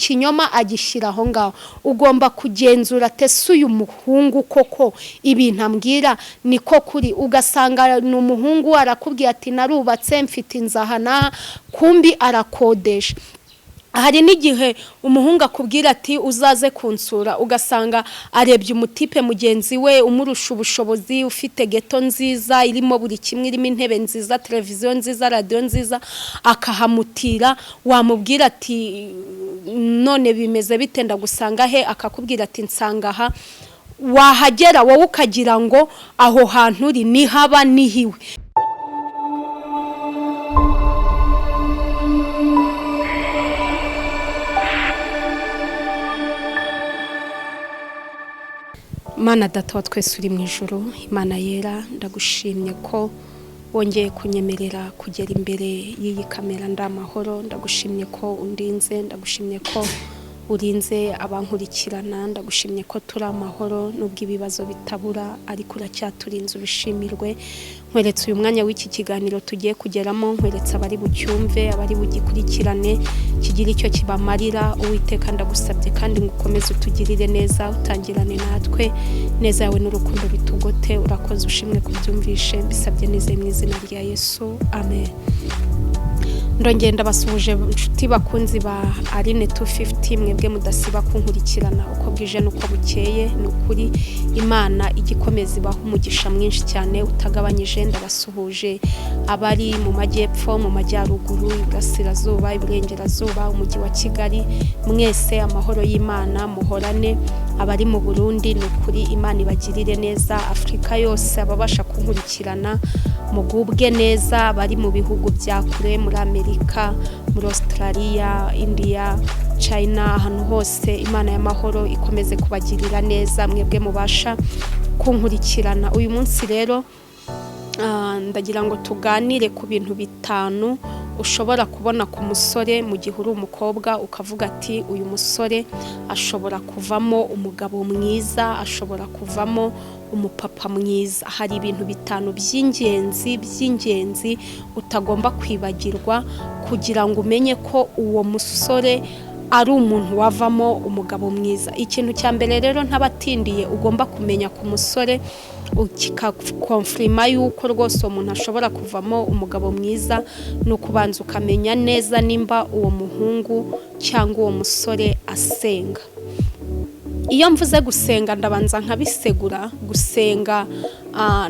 Ikinyoma agishyira aho ngaho. Ugomba kugenzura ati: "Ese uyu muhungu koko ibintu ambwira niko kuri?" Ugasanga ni umuhungu arakubwiye ati: "Narubatse, mfite inzu aha n'aha," kumbi arakodesha. Hari n'igihe umuhungu akubwira ati: "Uzaze kunsura," ugasanga arebye umutipe mugenzi we umurusha ubushobozi, ufite ghetto nziza irimo buri kimwe, irimo intebe nziza, televiziyo nziza, radiyo nziza, akahamutira. Wamubwira ati: "None bimeze bite, ndagusanga he?" Akakubwira ati: "Nsanga aha." Wahagera wowe ukagira ngo aho hantu uri nihaba nihiwe. Mana Data wa twese uri mu ijuru, Imana yera, ndagushimye ko wongeye kunyemerera kugera imbere y'iyi kamera ndi amahoro. Ndagushimye ko undinze, ndagushimye ko urinze abankurikirana, ndagushimye ko turi amahoro nubwo ibibazo bitabura, ariko uracyaturinze, ubishimirwe. Nkweretse uyu mwanya w'iki kiganiro tugiye kugeramo, nkweretse abari bucyumve, abari bugikurikirane, kigira icyo kibamarira. Uwiteka, ndagusabye kandi ngo ukomeze utugirire neza, utangirane natwe, neza yawe n'urukundo bitugote. Urakoze, ushimwe kubyumvishe. Mbisabye nizeye mu izina rya Yesu, amen. Ndongera ndabasuhuje, inshuti bakunzi ba Aline 250, mwebwe mudasiba kunkurikirana uko bwije n'uko bukeye. Ni ukuri Imana ijya ikomeza ibaha umugisha mwinshi cyane utagabanyije. Ndabasuhuje abari mu majyepfo, mu majyaruguru, iburasirazuba, iburengerazuba, umujyi wa Kigali, mwese amahoro y'Imana muhorane. Abari mu Burundi, ni ukuri Imana ibagirire neza. Afurika yose, ababasha kunkurikirana, mugubwe neza. Abari mu bihugu bya kure, muri Amerika, muri Australia, India, China, ahantu hose, Imana y'amahoro ikomeze kubagirira neza, mwebwe mubasha kunkurikirana. Uyu munsi rero ndagira ngo tuganire ku bintu bitanu ushobora kubona ku musore mu gihe uri umukobwa, ukavuga ati: "Uyu musore ashobora kuvamo umugabo mwiza, ashobora kuvamo umupapa mwiza." Hari ibintu bitanu by'ingenzi by'ingenzi utagomba kwibagirwa kugira ngo umenye ko uwo musore ari umuntu wavamo umugabo mwiza. Ikintu cya mbere rero ntabatindiye ugomba kumenya ku musore, kikakonfirima yuko rwose uwo muntu ashobora kuvamo umugabo mwiza, ni ukubanza ukamenya neza nimba uwo muhungu cyangwa uwo musore asenga. Iyo mvuze gusenga, ndabanza nkabisegura. Gusenga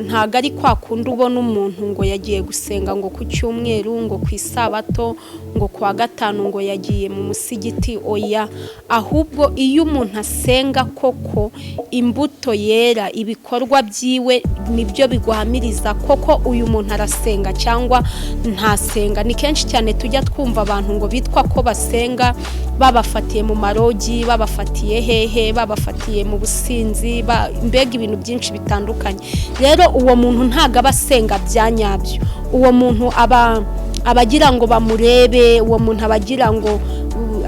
ntabwo ari kwa kundi ubona umuntu ngo yagiye gusenga ngo ku cyumweru, ngo ku isabato, ngo ku wa gatanu, ngo yagiye mu musigiti. Oya, ahubwo iyo umuntu asenga koko, imbuto yera, ibikorwa byiwe nibyo biguhamiriza koko uyu muntu arasenga cyangwa ntasenga. Ni kenshi cyane tujya twumva abantu ngo bitwa ko basenga, babafatiye mu marogi, babafatiye hehe, babafatiye mu businzi, mbega ibintu byinshi bitandukanye. Rero uwo muntu ntabwo aba asenga bya nyabyo. Uwo muntu aba abagira ngo bamurebe, uwo muntu aba agira ngo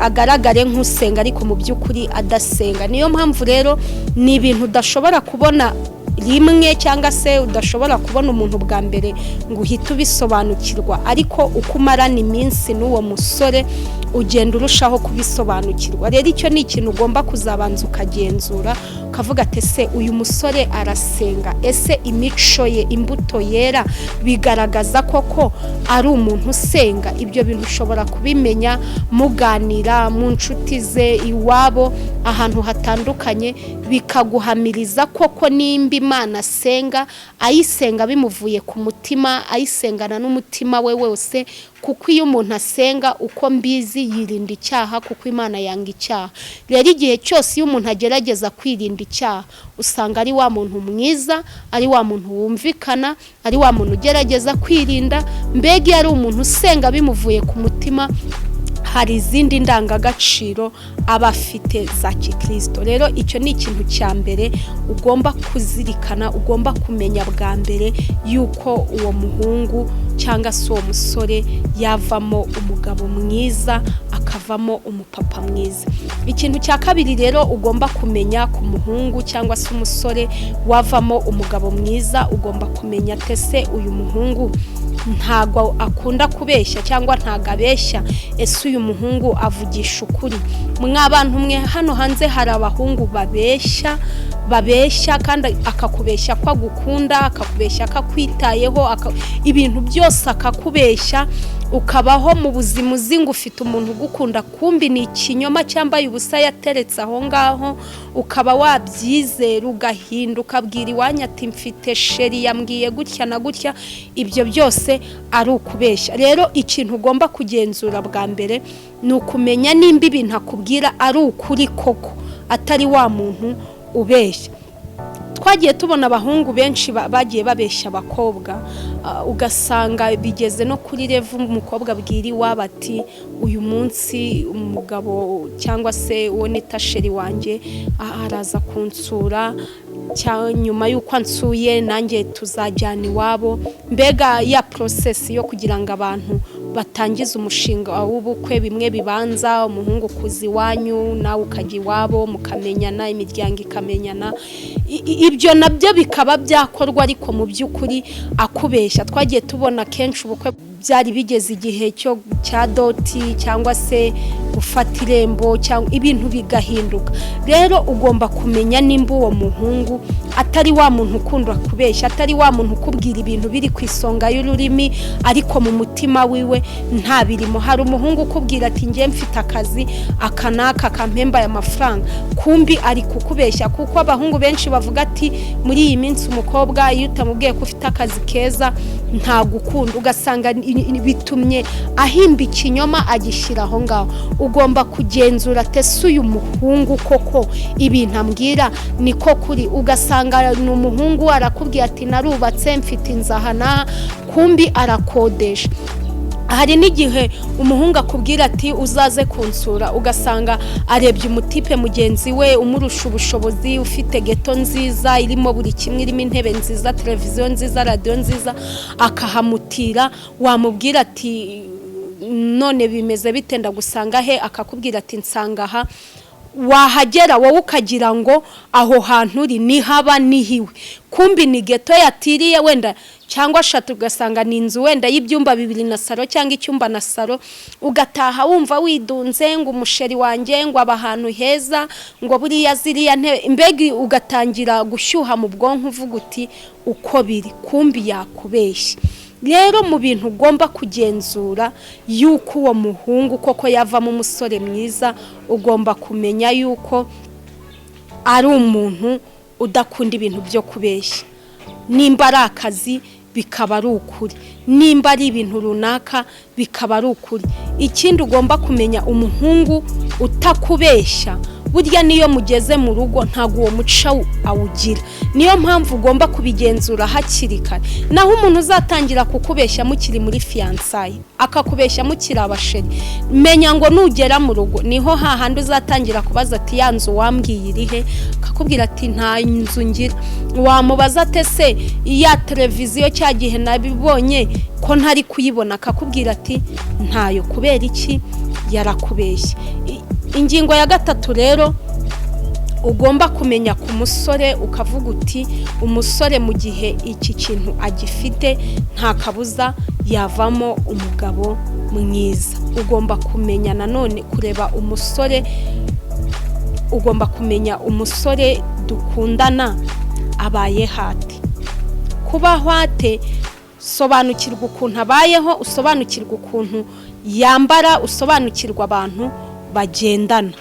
agaragare nk'usenga, ariko mu by'ukuri adasenga. Niyo mpamvu rero ni ibintu udashobora kubona rimwe, cyangwa se udashobora kubona umuntu bwa mbere ngo uhite ubisobanukirwa, ariko uko umarana iminsi n'uwo musore ugenda urushaho kubisobanukirwa. Rero icyo ni ikintu ugomba kuzabanza ukagenzura, ukavuga ati: "Ese uyu musore arasenga? Ese imico ye, imbuto yera bigaragaza koko ari umuntu usenga?" Ibyo bintu ushobora kubimenya muganira, mu nshuti ze, iwabo, ahantu hatandukanye, bikaguhamiriza koko nimba Imana asenga ayisenga bimuvuye ku mutima, ayisengana n'umutima we wose. Kuko iyo umuntu asenga, uko mbizi, yirinda icyaha, kuko Imana yanga icyaha. Rero igihe cyose iyo umuntu agerageza kwirinda icyaha, usanga ari wa muntu mwiza, ari wa muntu wumvikana, ari wa muntu ugerageza kwirinda. Mbega iyo ari umuntu usenga bimuvuye ku mutima, hari izindi ndangagaciro aba afite za kikirisito. Rero icyo ni ikintu cya mbere ugomba kuzirikana, ugomba kumenya bwa mbere yuko uwo muhungu cyangwa se uwo musore yavamo umugabo mwiza, akavamo umupapa mwiza. Ikintu cya kabiri rero ugomba kumenya ku muhungu cyangwa se umusore wavamo umugabo mwiza, ugomba kumenya ati: "Ese uyu muhungu Ntago akunda kubeshya cyangwa ntago abeshya? Ese uyu muhungu avugisha ukuri? Mwa bantu mwe, hano hanze hari abahungu babeshya, babeshya kandi akakubeshya ko agukunda, akakubeshya ko akwitayeho, ibintu byose akakubeshya, ukabaho mu buzima uzi ngo ufite umuntu ugukunda, kumbi ni ikinyoma cyambaye ubusa yateretse aho ngaho, ukaba wabyizera, ugahinda, ukabwira iwanyu ati: "Mfite chéri, yambwiye gutya na gutya." Ibyo byose ari ukubeshya. Rero ikintu ugomba kugenzura bwa mbere ni ukumenya nimba ibintu akubwira ari ukuri koko, atari wa muntu ubeshya. Twagiye tubona abahungu benshi bagiye babeshya abakobwa, ugasanga bigeze no kuri level umukobwa abwira iwabo ati: "Uyu munsi umugabo cyangwa se uwo nita chéri wanjye araza kunsura, nyuma y'uko ansuye nanjye tuzajyana iwabo." Mbega ya process yo kugira ngo abantu batangize umushinga w'ubukwe, bimwe bibanza umuhungu kuza iwanyu, nawe ukajya iwabo, mukamenyana, imiryango ikamenyana, ibyo nabyo bikaba byakorwa, ariko mu by'ukuri akubeshya. Twagiye tubona kenshi ubukwe byari bigeze igihe cyo cya dot cyangwa se gufata irembo, cyangwa ibintu bigahinduka. Rero ugomba kumenya nimba uwo muhungu atari wa muntu ukunda kubeshya, atari wa muntu ukubwira ibintu biri ku isonga y'ururimi ariko mu mutima wiwe nta birimo. Hari umuhungu ukubwira ati: "Ngiye, mfite akazi aka n'aka kampemba aya mafaranga," kumbi ari kukubeshya, kuko abahungu benshi bavuga ati: "Muri iyi minsi umukobwa iyo utamubwiye ko ufite akazi keza ntagukunda." Ugasanga bitumye ahimba ikinyoma agishyira aho ngaho. Ugomba kugenzura: ese uyu muhungu koko ibintu ambwira niko kuri? Ugasanga ni umuhungu arakubwiye ati: "Narubatse, mfite inzu aha n'aha," kumbi arakodesha. Hari n'igihe umuhungu akubwira ati: "Uzaze kunsura," ugasanga arebye umutipe mugenzi we umurusha ubushobozi, ufite ghetto nziza irimo buri kimwe, irimo intebe nziza, televiziyo nziza, radiyo nziza, akahamutira. Wamubwira ati: "None bimeze bite, ndagusanga he?" Akakubwira ati: "Nsanga aha." Wahagera wowe ukagira ngo aho hantu uri nihaba nihiwe, kumbi ni ghetto yatiriye wenda cyangwa eshatu, ugasanga ni inzu wenda y'ibyumba bibiri na salon cyangwa icyumba na salon, ugataha wumva widunze ngo umuchéri wanjye ngo aba ahantu heza, ngo buriya ziriya ntebe, mbega ugatangira gushyuha mu bwonko uvuga uti uko biri, kumbi yakubeshya. Rero mu bintu ugomba kugenzura yuko uwo muhungu koko yavamo umusore mwiza, ugomba kumenya yuko ari umuntu udakunda ibintu byo kubeshya. Nimba ari akazi bikaba ari ukuri, nimba ari ibintu runaka bikaba ari ukuri. Ikindi ugomba kumenya, umuhungu utakubeshya burya niyo mugeze mu rugo ntabwo uwo muco awugira. Niyo mpamvu ugomba kubigenzura hakiri kare. Naho umuntu uzatangira kukubeshya mukiri muri fiançailles, akakubeshya mukiri abachéri, menya ngo nugera mu rugo niho hahandi uzatangira kubaza ati: "Ya nzu wambwiye irihe?" Akakubwira ati: "Nta nzu ngira." Wamubaza ate: "Se ya televiziyo cya gihe nabibonye ko ntari kuyibona?" Akakubwira ati: "Ntayo." Kubera iki? Yarakubeshye. Ingingo ya gatatu rero ugomba kumenya ku musore, ukavuga uti: "Umusore mu gihe iki kintu agifite nta kabuza yavamo umugabo mwiza." Ugomba kumenya nanone kureba umusore, ugomba kumenya umusore dukundana abaye hate. Kubaho ate? Sobanukirwa ukuntu abayeho, usobanukirwa ukuntu yambara, usobanukirwa abantu bagendana.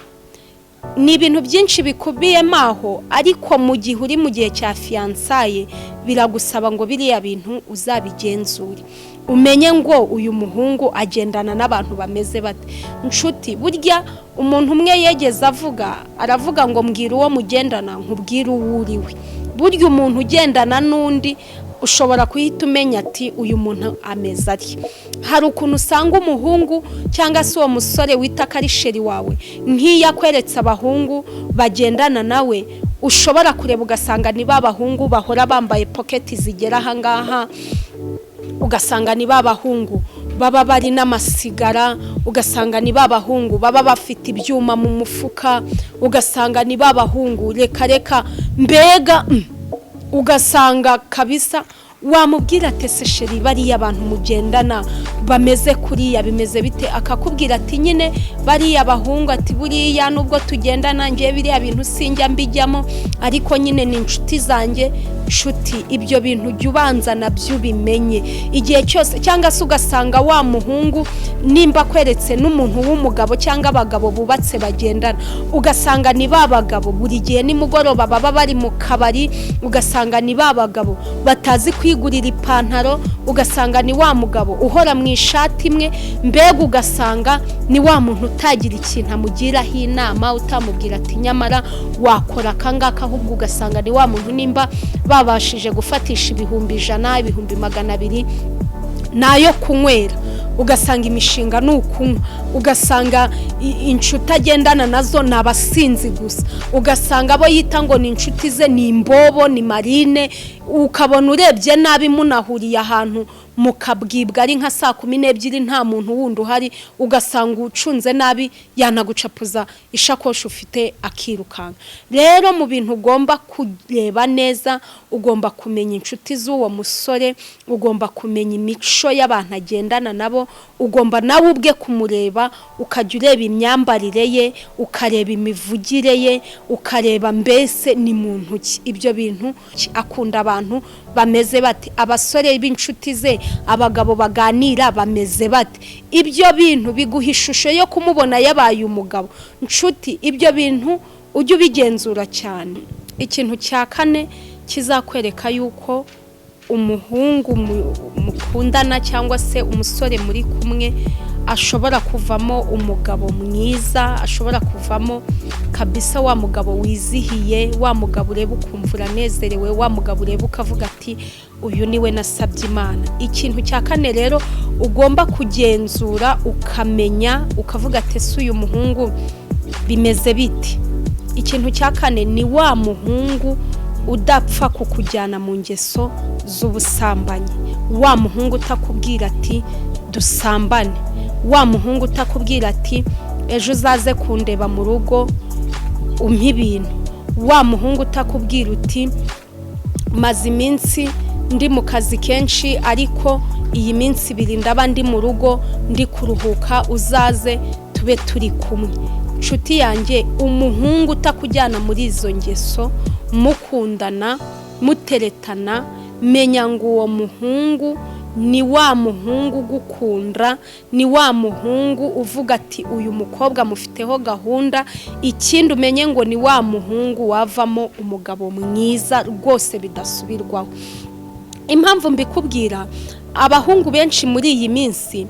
Ni ibintu byinshi bikubiyemo aho, ariko mu gihe uri mu gihe cya fiançailles biragusaba ngo biriya bintu uzabigenzure, umenye ngo uyu muhungu agendana n'abantu bameze bate. Nshuti, burya umuntu umwe yegeze avuga, aravuga ngo: "Mbwira uwo mugendana nkubwire uwo uriwe." Burya umuntu ugendana n'undi ushobora guhita umenya ati: "Uyu muntu ameze atya." Hari ukuntu usanga umuhungu cyangwa se uwo musore wita ko ari chéri wawe, nk'iyo akweretse abahungu bagendana nawe, ushobora kureba ugasanga ni ba bahungu bahora bambaye pocket zigera ahangaha, ugasanga ni ba bahungu baba bari n'amasigara, ugasanga ni ba bahungu baba bafite ibyuma mu mufuka, ugasanga ni ba bahungu reka reka, mbega ugasanga kabisa. Wamubwira ati: "Ese chéri, bariya abantu mugendana bameze kuriya bimeze bite?" Akakubwira ati: "Nyine bariya bahungu," ati, "buriya nubwo tugendana, ngewe biriya bintu sinjya mbijyamo, ariko nyine ni inshuti zanjye." Nshuti, ibyo bintu ujya ubanza nabyo ubimenye igihe cyose. Cyangwa se ugasanga wa muhungu nimba akweretse n'umuntu w'umugabo cyangwa abagabo bubatse bagendana, ugasanga ni ba bagabo buri gihe nimugoroba baba bari mu kabari, ugasanga ni ba bagabo batazi kwigurira ipantaro, ugasanga ni wa mugabo uhora mu ishati imwe, mbega ugasanga ni wa muntu utagira ikintu amugiraho inama, utamubwira ati: "Nyamara wakora akangaka." Ahubwo ugasanga ni wa muntu nimba babashije gufatisha 100,000, 200,000, nayo kunywera, ugasanga imishinga ni ukunywa, ugasanga inshuti agendana nazo ni abasinzi gusa, ugasanga abo yita ngo ni inshuti ze ni imbobo, ni marine. Ukabona urebye nabi munahuriye ahantu mukabwibwa ari nka saa 12 nta muntu wundi uhari, ugasanga ucunze nabi yanagucapuza ishakoshi ufite akirukanka. Rero mu bintu ugomba kureba neza, ugomba kumenya inshuti z'uwo musore, ugomba kumenya imico y'abantu agendana nabo, ugomba nawe ubwe kumureba, ukajya ureba imyambarire ye, ukareba imivugire ye, ukareba mbese ni muntu ki, ibyo bintu akunda abantu bameze bate, abasore b'inshuti ze, abagabo baganira bameze bate. Ibyo bintu biguha ishusho yo kumubona yabaye umugabo. Nshuti, ibyo bintu ujye ubigenzura cyane. Ikintu cya kane kizakwereka yuko umuhungu mukundana cyangwa se umusore muri kumwe ashobora kuvamo umugabo mwiza, ashobora kuvamo kabisa wa mugabo wizihiye, wa mugabo ureba ukumva uranezerewe, wa mugabo ureba ukavuga ati: "Uyu niwe nasabye Imana." Ikintu cya kane rero ugomba kugenzura, ukamenya, ukavuga ati: "Ese uyu muhungu bimeze bite?" Ikintu cya kane ni wa muhungu udapfa kukujyana mu ngeso z'ubusambanyi, wa muhungu utakubwira ati: "Dusambane," wa muhungu utakubwira ati: "Ejo uzaze kundeba mu rugo umpe ibintu," wa muhungu utakubwira uti: "Maze iminsi ndi mu kazi kenshi, ariko iyi minsi 2 ndaba ndi mu rugo ndi kuruhuka, uzaze tube turi kumwe." Nshuti yanjye, umuhungu utakujyana muri izo ngeso mukundana, muteretana, menya ngo uwo muhungu ni wa muhungu ugukunda, ni wa muhungu uvuga ati: "Uyu mukobwa mufiteho gahunda." Ikindi umenye ngo ni wa muhungu wavamo umugabo mwiza rwose bidasubirwaho. Impamvu mbikubwira, abahungu benshi muri iyi minsi,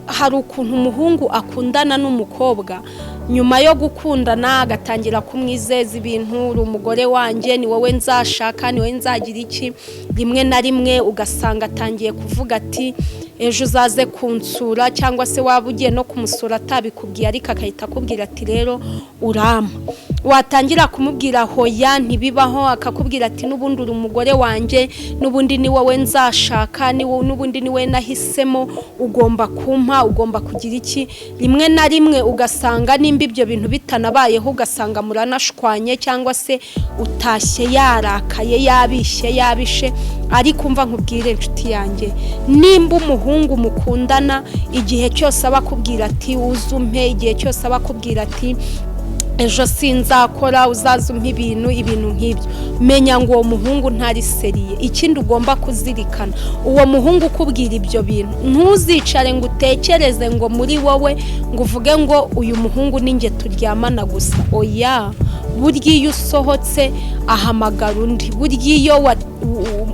hari ukuntu umuhungu akundana n'umukobwa, nyuma yo gukundana agatangira kumwizeza ibintu: "Uri umugore wanjye, ni wowe nzashaka, ni wowe nzagira iki." Rimwe na rimwe ugasanga atangiye kuvuga ati: "Ejo uzaze kunsura," cyangwa se waba ugiye no kumusura atabikubwiye, ariko agahita akubwira ati: "Rero urampa." Watangira kumubwira: "Hoya, ntibibaho," akakubwira ati: "N'ubundi uri umugore wanjye, n'ubundi ni wowe nzashaka, n'ubundi ni wowe nahisemo, ugomba kumpa, ugomba kugira iki." Rimwe na rimwe ugasanga nimba ibyo bintu bitanabayeho, ugasanga muranashwanye, cyangwa se utashye yarakaye, yabishye, yabishe. Ariko umva nkubwire, inshuti yanjye, nimba umuhungu mukundana igihe cyose aba akubwira ati: "Uze umpe," igihe cyose aba akubwira ati: "Ejo sinzakora, uzaza umpa ibintu," ibintu nk'ibyo, menya ngo uwo muhungu ntari sérieux. Ikindi ugomba kuzirikana, uwo muhungu ukubwira ibyo bintu, ntuzicare ngo utekereze ngo muri wowe ngo uvuge ngo: "Uyu muhungu ni njye turyamana gusa." Oya, burya iyo usohotse ahamagara undi, burya iyo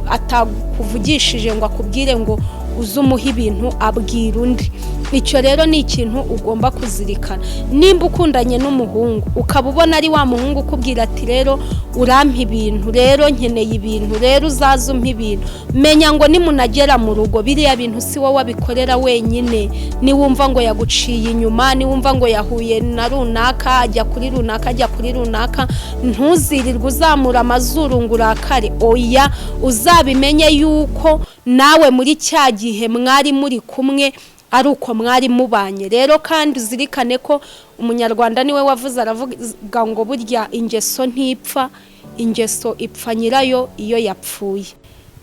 atakuvugishije ngo akubwire ngo uze umuhe ibintu, abwira undi. Icyo rero ni ikintu ugomba kuzirikana. Nimba ukundanye n'umuhungu, ukaba ubona ari wa muhungu ukubwira ati: "Rero urampa ibintu, rero nkeneye ibintu, rero uzaze umpa ibintu," menya ngo nimunagera mu rugo biriya bintu si wowe wabikorera wenyine. Niwumva ngo yaguciye inyuma, niwumva ngo yahuye na runaka, ajya kuri runaka, ajya kuri runaka, ntuzirirwe uzamura amazuru ngo urakare. Oya, uzabimenye yuko nawe muri cya gihe mwari muri kumwe ari uko mwari mubanye. Rero kandi uzirikane ko Umunyarwanda niwe wavuze, aravuga ngo: "Burya ingeso ntipfa, ingeso ipfa nyirayo iyo yapfuye."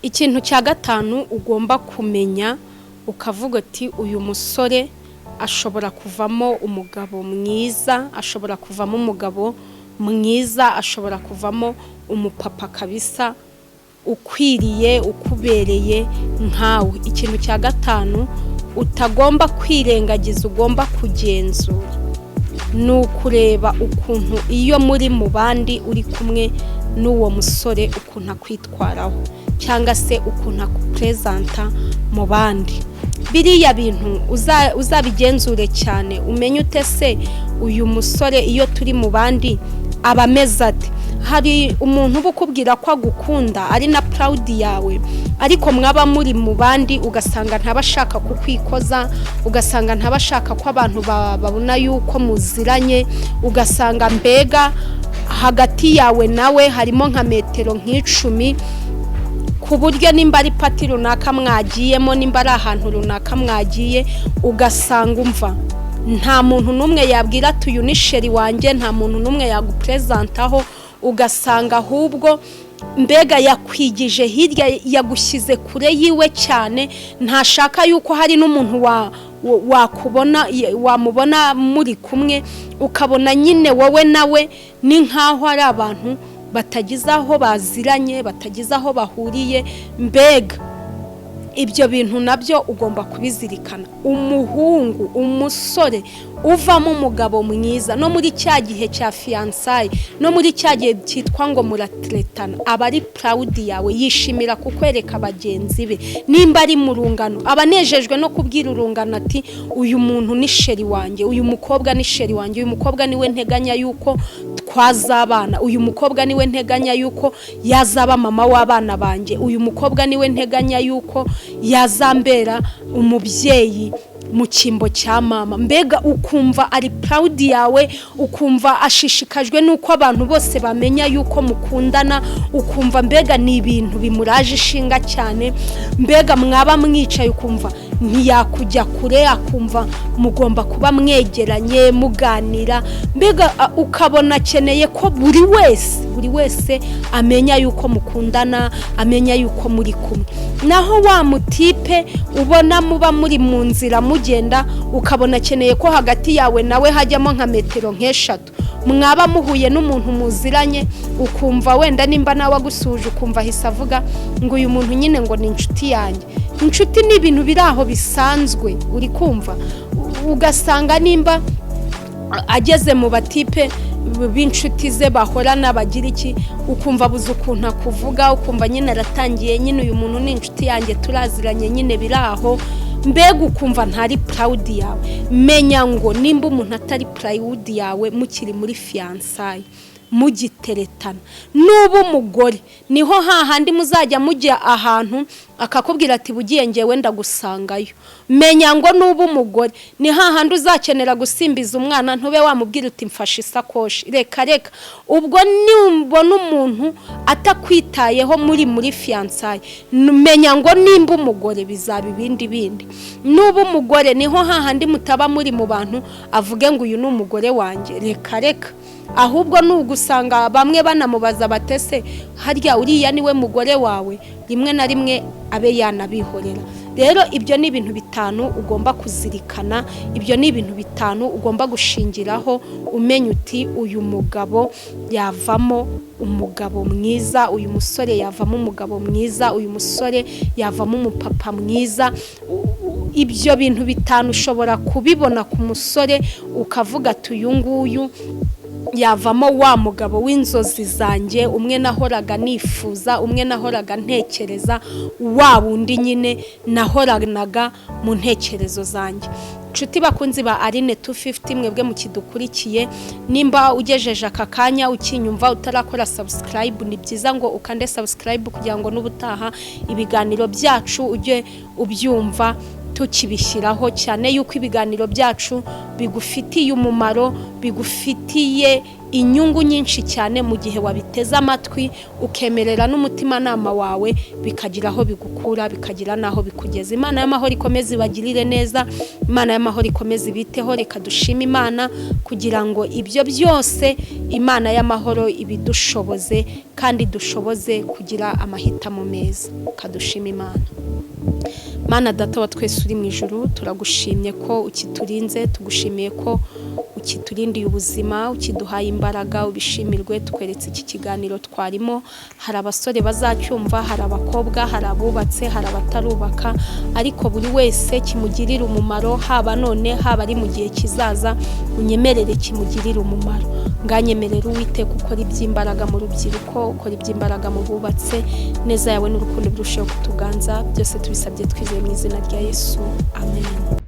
Ikintu cya gatanu ugomba kumenya, ukavuga ati: "Uyu musore ashobora kuvamo umugabo mwiza, ashobora kuvamo umugabo mwiza, ashobora kuvamo umupapa kabisa ukwiriye, ukubereye nkawe." Ikintu cya gatanu utagomba kwirengagiza, ugomba kugenzura, ni ukureba ukuntu iyo muri mu bandi, uri kumwe n'uwo musore, ukuntu akwitwaraho cyangwa se ukuntu akupresenta mu bandi. Biriya bintu uzabigenzure cyane, umenye ute se uyu musore iyo turi mu bandi aba ameze ate? Hari umuntu uba ukubwira ko agukunda, ari na proud yawe, ariko mwaba muri mu bandi ugasanga ntaba ashaka kukwikoza, ugasanga ntaba ashaka ko abantu babona yuko muziranye, ugasanga mbega hagati yawe nawe harimo nka metero nk'icumi, ku buryo nimba ari party runaka mwagiyemo, nimba ari ahantu runaka mwagiye, ugasanga umva nta muntu n'umwe yabwira ati: "Uyu ni chéri wanjye." Nta muntu n'umwe yagupresentaho, ugasanga ahubwo mbega yakwigije hirya, yagushyize kure yiwe cyane, ntashaka yuko hari n'umuntu wakubona, wamubona muri kumwe. Ukabona nyine wowe nawe ni nk'aho ari abantu batagize aho baziranye, batagize aho bahuriye. Mbega ibyo bintu nabyo ugomba kubizirikana. Umuhungu, umusore uvamo umugabo mwiza, no muri cya gihe cya fiançailles, no muri cya gihe cyitwa ngo murateretana, aba ari proud yawe, yishimira kukwereka bagenzi be. Nimba ari mu rungano, aba anejejwe no kubwira urungano ati: "Uyu muntu ni chéri wanjye, uyu mukobwa ni chéri wanjye, uyu mukobwa niwe nteganya yuko twazabana, uyu mukobwa niwe nteganya yuko yazaba mama w'abana banjye, uyu mukobwa niwe nteganya yuko yazambera umubyeyi mu cyimbo cya mama." Mbega ukumva ari proud yawe, ukumva ashishikajwe n'uko abantu bose bamenya yuko mukundana, ukumva mbega ni ibintu bimuraje ishinga cyane. Mbega mwaba mwicaye ukumva ntiyakujya kure, akumva mugomba kuba mwegeranye muganira. Mbega ukabona akeneye ko buri wese amenya yuko mukundana, amenya yuko muri kumwe. Naho wa mutipe ubona muba muri mu nzira mugenda, ukabona akeneye ko hagati yawe nawe hajyamo nka metero nk'eshatu, mwaba muhuye n'umuntu muziranye, ukumva wenda nimba nawe agusuhuje, ukumva ahise avuga ngo: "Uyu muntu nyine ngo ni inshuti yanjye." Inshuti ni ibintu biri aho bisanzwe, uri kumva? Ugasanga nimba ageze mu batipe b'inshuti ze bahorana bagira iki, ukumva abuze ukuntu akuvuga, ukumva nyine aratangiye nyine: "Uyu muntu ni inshuti yanjye, turaziranye nyine biri aho." Mbega ukumva ntari proud yawe. Menya ngo nimba umuntu atari proud yawe mukiri muri fiançailles, mugiteretana, nuba umugore, niho hahandi muzajya mujya ahantu akakubwira ati: "Bugiye ngewe ndagusangayo." Menya ngo nuba umugore, ni hahandi uzakenera gusimbiza umwana, ntube wamubwira uti: "Mfashe isakoshi." Reka reka. Ubwo nubona umuntu atakwitayeho muri fiançailles, menya ngo nimba umugore bizaba ibindi bindi. Nuba umugore, niho hahandi mutaba muri mu bantu avuge ngo: "Uyu ni umugore wanjye." Reka reka. Ahubwo ni ugusanga bamwe banamubaza batese: "Harya uriya niwe mugore wawe?" Rimwe na rimwe abe yanabihorera. Rero ibyo ni ibintu bitanu ugomba kuzirikana, ibyo ni ibintu bitanu ugomba gushingiraho umenya uti: "Uyu mugabo yavamo umugabo mwiza, uyu musore yavamo umugabo mwiza, uyu musore yavamo umupapa mwiza." Ibyo bintu bitanu ushobora kubibona ku musore ukavuga ati: "Uyu nguyu yavamo wa mugabo w'inzozi zanjye, umwe nahoraga nifuza, umwe nahoraga ntekereza, wa wundi nyine nahoranaga mu ntekerezo zanjye." Inshuti bakunzi ba Aline 250, mwebwe mukidukurikiye, nimba ugejeje aka kanya ukinyumva utarakora subscribe, ni byiza ngo ukande subscribe kugira ngo n'ubutaha ibiganiro byacu ujye ubyumva. Tukibishyiraho cyane yuko ibiganiro byacu bigufitiye umumaro, bigufitiye inyungu nyinshi cyane mu gihe wabiteze amatwi, ukemerera n'umutimanama wawe, bikagira aho bigukura, bikagira n'aho bikugeza. Imana y'amahoro ikomeze ibagirire neza, Imana y'amahoro ikomeze ibiteho. Reka dushime Imana kugira ngo ibyo byose Imana y'amahoro ibidushoboze kandi dushoboze kugira amahitamo meza. Kadushime Imana. Mana Data wa twese uri mu ijuru, turagushimye ko ukiturinze, tugushimiye ko ukiturindiye ubuzima, ukiduhaye imbaraga, ubishimirwe. Tukweretse iki kiganiro twarimo, hari abasore bazacyumva, hari abakobwa, hari abubatse, hari abatarubaka, ariko buri wese kimugirira umumaro, haba none, haba ari mu gihe kizaza, unyemerere kimugirire umumaro. Nganyemerera Uwiteka ukora iby'imbaraga mu rubyiruko, ukora iby'imbaraga mu bubatse, neza yawe n'urukundo birusheho kutuganza. Byose tubisabye twizeye mu izina rya Yesu, amen.